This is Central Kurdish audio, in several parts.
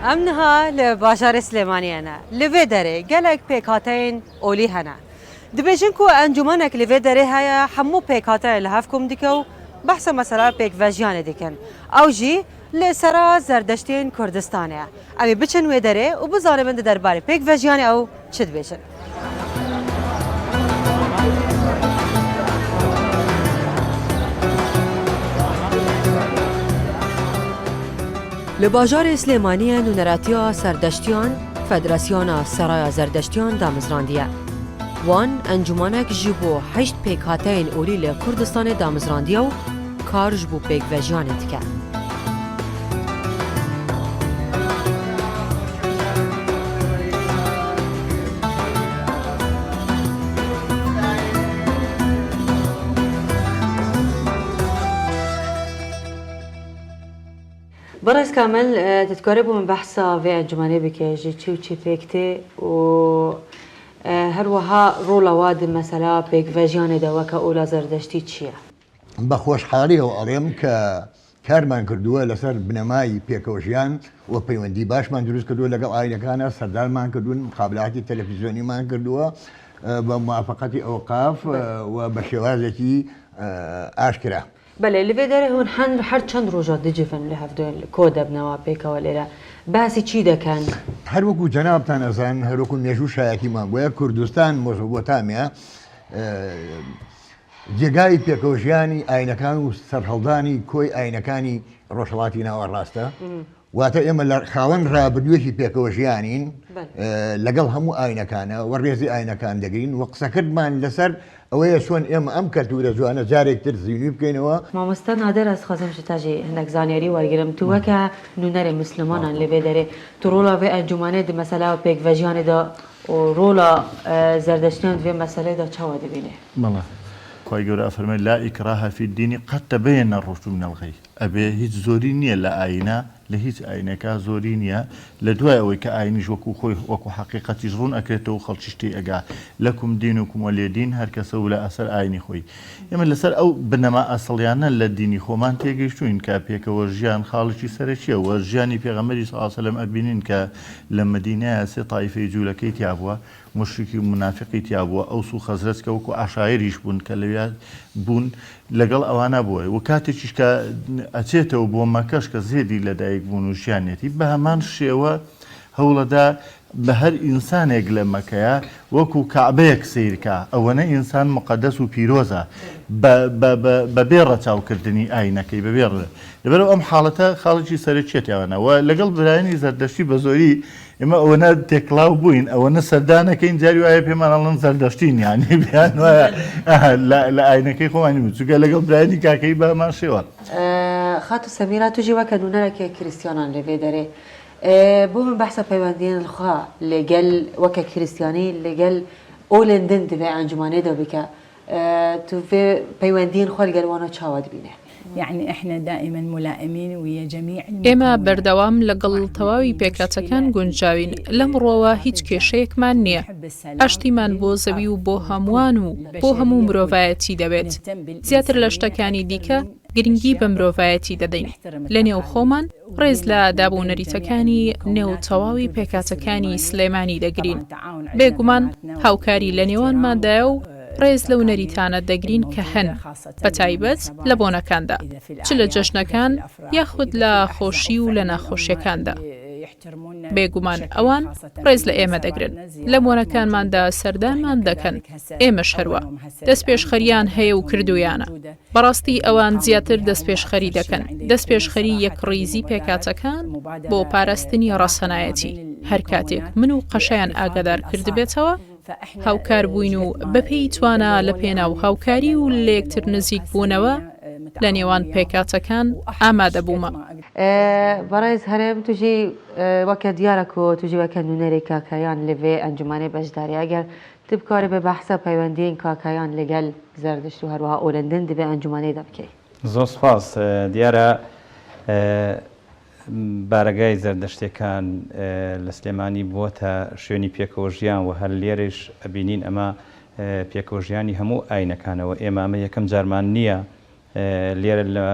Em niha li bajarê Silêmaniyê ne. Li vê derê gelek pêkhateyên olî hene. Dibêjin ku encûmenek li vê derê heye hemû pêkhateyê li hev kom dike û behsa mesela pêkvejiyanê dikin. Ew jî li sera Zerdeştiyên Kurdistanê ye. Em ê biçin wê derê û bizanibin di derbarê pêkvejiyanê ew çi dibêjin. Li bajarê Silêmaniyê nûneratiya Serdeştiyan Federasyona Seraya Zerdeştiyan damezrandiye. Wan encûmanek ji bo heşt pêkhateyên olî li Kurdistanê damezrandiye û kar ji bo pêkvejiyanê dike. Birêz Kamil, tu dikarî bo min behsa vê encûmenê bike ji çi û çi pêk tê û her wiha rola we di mesela pêkvejiyanê de weke ola Zerdeştî çi ye? بە خۆشحاڵیەوە ئەڵێم کە کارمان کردووە لەسەر بنەمای پێکەوەژیان و پەیوەندی باشمان دروست کردووە لەگەڵ ئاینەکانە سەردانمان کردوون مقابلاتی تەلەفیزیۆنیمان کردووە بە موافقەتی ئەوقاف و بە شێوازێکی ئاشکرا. بەلێ لەێ دەرێ هون هەن هەر چەند ڕۆژە دجڤن لە هەڤ کۆ دەبنەوە پێکەوە لێرە باسی چی دەکەن؟ هەر وەکو جەنابتان ئەزانن هەر وەکو مێژوو شایەتیمان بۆیە کوردستان مۆزۆپۆتامیا جێگای پێکەوەژیانی ئاینەکان و سەرهەڵدانی کۆی ئاینەکانی ڕۆژهەڵاتی ناوەڕاستە واتە ئێمە لە خاوەن ڕابردوویەکی پێکەوەژیانین لەگەڵ هەموو ئاینەکانە و ڕێزی ئاینەکان دەگرین و قسەکردمان لەسەر ئەوەیە چۆن ئێمە ئەم کەلتورە جوانە جارێک تر زیینوی بکەینەوە. مامۆستا نادر ئەز خوازم ji te jî hinek zanyarî wergirim. Tu weke nûnerê mislimanan li vê derê, tu rola vê encûmenê di meseleya pêkvejiyanê de û rola zerdeştiyan di vê meseleyê de çawa dibînî? بەڵێ خوای گەورە ئەفەرمێ لا اکراه فی الدین قد تبین الرشد من الغی ئەبێ هیچ زۆری نییە لە ئاینا لە هیچ ئاینێکا زۆری نییە لە دوای ئەوەی کە ئاینیش وەکو خۆی وەکو حەقیقەتیش ڕوون ئەکرێتەوە و خەڵکیش تێی ئەگا لکم دینکم ولی دین هەر کەسە و لە ئەسەر ئاینی خۆی ئێمە لەسەر ئەو بنەما ئەسڵیانە لە دینی خۆمان تێگەیشتووین کە پێکەوە ژیان خاڵێکی سەرەکیە و ژیانی پێغەمبەری صلی اللە علیە وسلم ئەبینین کە لە مەدینەیا سێ تایفەی جوولەکەی تیا بووە، موشریکی و مونافیقی تیا بووە، ئەوس و خەزرەج کە وەکو عەشایریش بوون کە لەویا بوون لەگەڵ ئەوانە بووە و کاتێکیش کە ئەچێتەوە بۆ مەکەش کە زێدی لەدایک بوون و ژیانیەتی بە هەمان شێوە هەوڵەدا بە هەر ئینسانێک لە مەکەیا وەکو کەعبەیەک سەیر کا ئەوەنە ئینسان موقەدەس و پیرۆزە بە بە بە بە بێ ڕەچاو کردنی ئاینەکەی بە بێ لەبەرئەوە ئەم حاڵەتە خاڵێکی سەرەکیە تیاوانە وە لەگەڵ برایانی زەردەشتی بە زۆری ئێمە ئەوەنە تێکڵاو بووین ئەوەنە سەردانەکەین جاری وایە پێمان ئەڵێن زەردەشتین یانی پێیان وایە لە لە ئاینەکەی خۆمانی بوو چونکە لەگەڵ برایانی کاکەیی بە هەمان شێوە. خاتوو سەمیرا تو ژی وەکە نوونەرەکێ کریستیانان لێ vê derê بۆ من بەحسە پەیوەندیên xwe li gel weke krîstiyanî li gel olên din di vê encûmanê de bike. Tu vê peywendiyên xwe li gel wana çawa dibînî? ئێمە بەردەوام لەگەڵ تەواوی پێکهاتەکان گونجاوین، لەم ڕووەوە هیچ کێشەیەکمان نییە. ئاشتیمان بۆ زەوی و بۆ هەمووان و بۆ هەموو مرۆڤایەتی دەوێت. زیاتر لە شتەکانی دیکە گرنگی بە مرۆڤایەتی دەدەین. لەنێو خۆمان ڕێز لە داب و نەریتەکانی نێو تەواوی پێکهاتەکانی سلێمانی دەگرین. بێگومان هاوکاری لەنێوانماندایە و ڕێز لەو نەریتانە دەگرین کە هەن، بەتایبەت لە بۆنەکاندا، چ لە جەژنەکان یاخود لە خۆشی و لە ناخۆشیەکاندا. بێگومان ئەوان ڕێز لە ئێمە دەگرن، لە بۆنەکانماندا سەردانمان دەکەن، ئێمەش هەروا. دەستپێشخەرییان هەیە و کردوویانە. بەڕاستی ئەوان زیاتر دەستپێشخەری دەکەن، دەستپێشخەری یەکڕیزی پێکهاتەکان بۆ پاراستنی ڕەسەنایەتی، هەر کاتێک من و قەشەیان ئاگادار کردبێتەوە، هاوکار بووین و بەپێی توانا لە پێناو هاوکاری و لەیەکتر نزیک بوونەوە لە نێوان پێکهاتەکان ئامادە بوومە. بەڕێز هەرێم توژی وەکە دیارە کو توژی وەکە نوونەرێ کاکایان لە ڤێ ئەنجومەنێ بەشداری ئەگەر تو بکاری بێ بەحسە پەیوەندیێن کاکایان لەگەل زەردشت و هەروەها ئۆلندن دڤێ ئەنجومەنێ دە بکەی. زۆر سوپاس. دیارە بارەگای زەردەشتێکان لە سلێمانی بووەتە شوێنی پێکەوە ژیان و هەر لێرەیش ئەبینین ئەمە پێکەوە ژیانی هەموو ئاینەکانەوە ئێمە ئەمە یەکەم جارمان نییە. لێرە لە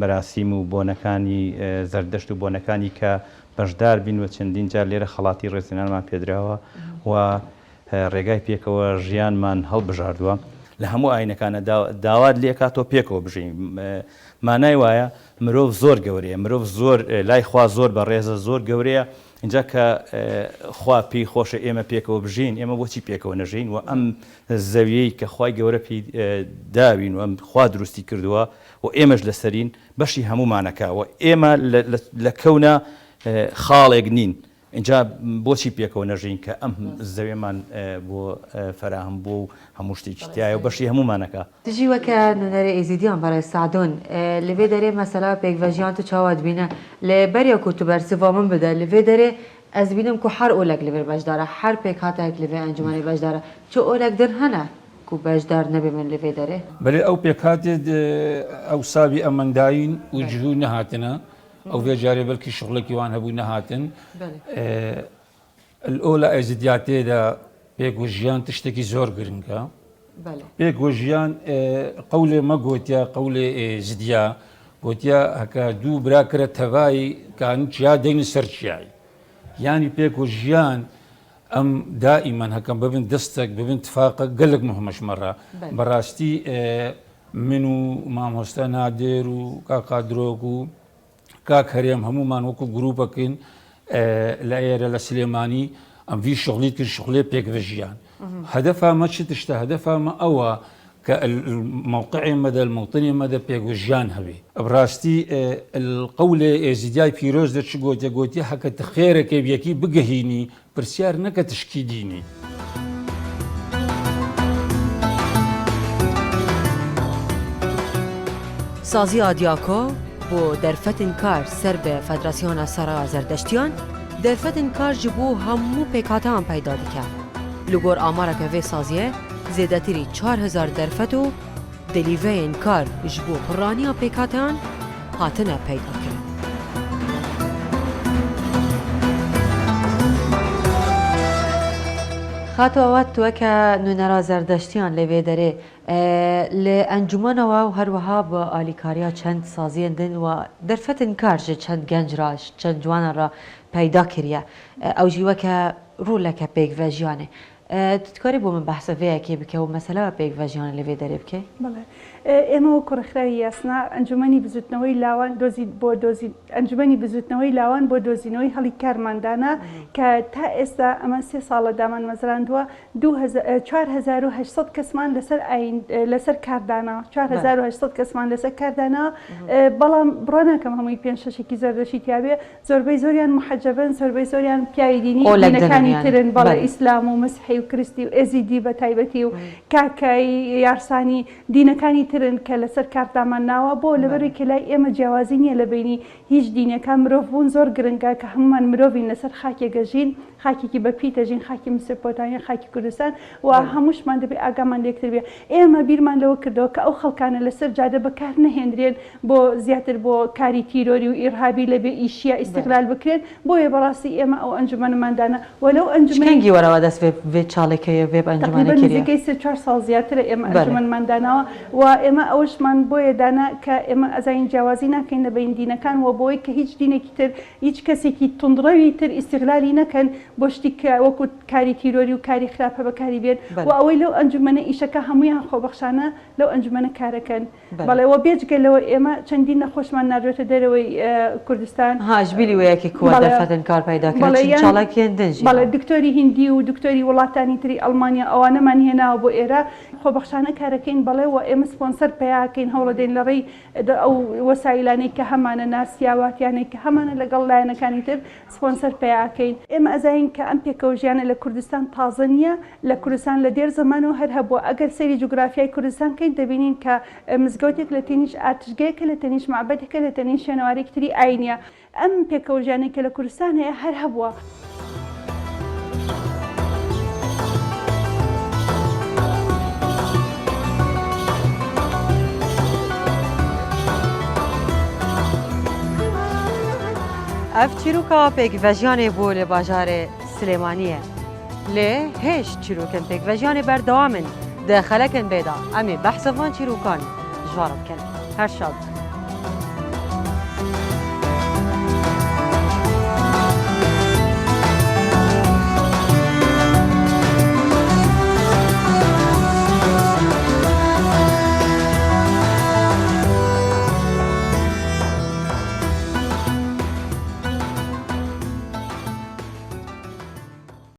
مەراسیم و بۆنەکانی زەردەشت و بۆنەکانی کە بەشدار بین و چەندین جار لێرە خەڵاتی ڕێزلێنانمان پێدراوە و ڕێگای پێکەوە ژیانمان هەڵبژاردووە. لە هەموو ئاینەکانە داوات لێ ئەکات تۆ پێکەوە بژی مانای وایە مرۆڤ زۆر گەورەیە مرۆڤ زۆر لای خوا زۆر بەڕێزە زۆر گەورەیە ئینجا کە خوا پێی خۆشە ئێمە پێکەوە بژین ئێمە بۆچی پێکەوە نەژین و ئەم زەویەی کە خوای گەورە پێی داوین و ئەم خوا دروستی کردووە و ئێمەش لەسەرین بەشی هەموومانەکە و ئێمە لە کەونا خاڵێک نین ئینجا بۆچی پێکەوە نەژین کە ئەم زەویەمان بۆ فەراهەم بووە و هەموو شتێکی تیایە و بەشی هەموومانەکە. تژی وەکە نونەرێ ئێزیدیان بەڕێز سەعدون لە ڤێ دەرێ مەسەلا پێکڤەژیان تو چاوا دبینە لێ بەریا کو تو بەرسڤا من بدە لە ڤێ دەرێ ئەز دبینم کو هەر ئۆلەک لە ڤێر بەشدارە هەر پێکهاتەیەک لە ڤێ ئەنجومەنێ بەشدارە چ ئۆلەک دن هەنە کو بەشدار نەبێ من لە ڤێ دەرێ؟ بەلێ ئەو پێکهاتێ ئەوسابی ئەمەندایین و جهو نەهاتنە ئەو ڤێ جارێ بەلکی شوغلەکی وان هەبوو نەهاتن. الئۆلا ئێزیدیاتێدا پێک و ژیان تشتێکی زۆر گرنگە. پێک و ژیان قەولێ مە گۆتیا قەولێ ئێزدیا گۆتیا هەکە دوو برا کرە تەڤایی کان چیا دەین سەر چیای. یانی پێک و ژیان ئەم دائیمەن هەکەم ببن دەستەک ببن تفاقە گەلک مهمەش مەڕە. بەڕاستی من و مامۆستا نادێر و کاک قادرۆک و کاک هەرێم هەموومان وەکو گروپەکەین لە ئێرە لە سلێمانی ئەم ڤی شغلی کرد شغلێ پێکڤ ژیان هەدەفا مە چ تشتە هەدەفا مە ئەوە کە موقعێ مەدە الموطنێ مەدە پێکڤ ژیان هەبێ بڕاستی القولێ ئێزیدیای پیرۆز دە چ گۆتیە گۆتیە هەکە ت خێرەکێ یەکی بگەهینی پرسیار نەکە تشکی دینی. سازییا دیاکۆ بۆ دەرفەتن کار سەر بە فەدراسیۆنا سەرaya زەردەشتیان، دەرفەتن کار ji bo hemû pêkhateyan peyda dike. Li gor amareke vê saziyê zêdetirî 4000 derfet û Delîveyên kar ji bo pirraniya pêkhateyan hatine peydakirin. Xato Awad tu weke nûnera Zerdeştiyan li vê derê li encûmena we û her wiha bi alîkariya çend saziyên din we derfetên kar ji çend genc re ji çend ciwanan re peyda kiriye. Ew jî weke roleke pêkvejiyanê. Tu dikarî bo min behsa vê yekê bike û meseleya pêkvejiyanê li vê derê bikey? بەڵێ. ئێمە وەکو ڕێکخراوی یاسنا ئەنجومەنی بزوتنەوەی لاوان دۆزی بۆ دۆزی ئەنجومەنی بزوتنەوەی لاوان بۆ دۆزینەوەی هەڵی کارمان دانا کە تا ئێستا ئەمە سێ ساڵە دامان مەزراندووە 4800 کەسمان لەسەر ئاین لەسەر کار دانا 4800 کەسمان لەسەر کار دانا بەڵام بڕوا ناکەم هەمووی پێنج شەشێکی زەردەشی تیابێ زۆربەی زۆریان موحەجەبن، زۆربەی زۆریان پیاوی دینی ئۆلەک دەنن دینەکانی یانی. ترن، بەڵێ بەلێ. ئیسلام و مەسیحی و کریستی و ئێزیدی بە تایبەتی و کاکایی یارسانی دینەکانی ترن کە لەسەر کارت دامان ناوە، بۆ بەلێ. لەبەروی کە لای ئێمە جیاوازی نییە لە بەینی هیچ دینێکا، مرۆڤ بوون زۆر گرنگە کە هەموومان مرۆڤین لەسەر خاکێک ئەژین، خاکێکی بە پیت ئەژین، خاکی مسۆپۆتامیا، خاکی کوردستان و بەلێ. هەمووشمان دەبێ ئاگامان لە یەکتر بێ. ئێمە بیرمان لەوە کردەوە کە ئەو خەڵکانە لەسەر جادە بەکار نەهێنرێن بۆ زیاتر بۆ کاری تیرۆری و ئیرهابی لە بێ ئیشیە ئیستغلال بکرێن بۆیە بەڕاستی ئێمە ئەو ئەنجومەنەمان دانا و لەو ئەنجومەنی شکەنگی وەرەوە دەست ڤێ ڤێ چاڵێکەیە ڤێ ئەنجومەنە تەقریبەن کریە. نزیکەی سێ چوار ساڵ زیاترە ئێمە بەلێ. ئەنجومەنمان داناوە و ئێمە ئەوەشمان بۆیە دانا کە ئێمە ئەزانین جیاوازی ناکەین لە بەین دینەکان و بۆی کە هیچ دینێکی تر هیچ کەسێکی توندڕەوی تر ئیستغلالی نەکەن بۆ شتی کە وەکو کاری تیرۆری و کاری خراپە بەکاری بێن و بەلێ. ئەوەی لەو ئەنجومەنە ئیشەکە هەموویان خۆبەخشانە لەو ئەنجومەنە کارەکەن. بەلێ. بەڵێ وە بێجگە لەوە ئێمە چەندین نەخۆشمان ناردوێتە دەرەوەی کوردستان. ها ژبیلی وە یەکی کوە بەڵێ دەرفەتن کار پەیدا کرد بەڵێ چن یان چالاکیێن دن ژی بەڵێ ها. دکتۆری هیندی و دکتۆری وڵاتانی تری ئەڵمانیا ئەوانەمان هێناوە بۆ ئێرە خۆبەخشانە کارەکەین بەڵێ وە ئێمە سپۆنسەر پەیاکەین هەوڵەدەین لە ڕێی ئەو وەسایلانەی کە هەمانە ناسیاواتیانەی کە هەمانە لەگەڵ لایەنەکانی تر سپۆنسەر پەیاکەین. ئێمە ئەزانین کە ئەم پێکەوەژیانە لە کوردستان تازە نییە، لە کوردستان لە دێر زەمانەوە هەر هەبووە، ئەگەر سەیری جوگرافیای کوردستان کەین دەبینین کە مزگەوتێک لە تەنیشت ئاتشگەیەکە، لە تەنیشت مەعبەدێکە، لە تەنیشت شوێنەوارێکی تری ئایینیە. ئەم پێکەوەژیانەی کە لە کوردستان هەیە هەر هەبووە. Ev çîroka pêkvejiyanê bû li bajarê Silêmaniyê. Lê hêj çîrokên pêkvejiyanê berdewam in. Di xelekên bê de em ê behsa van çîrokan ji we re bikin. هەر شاد.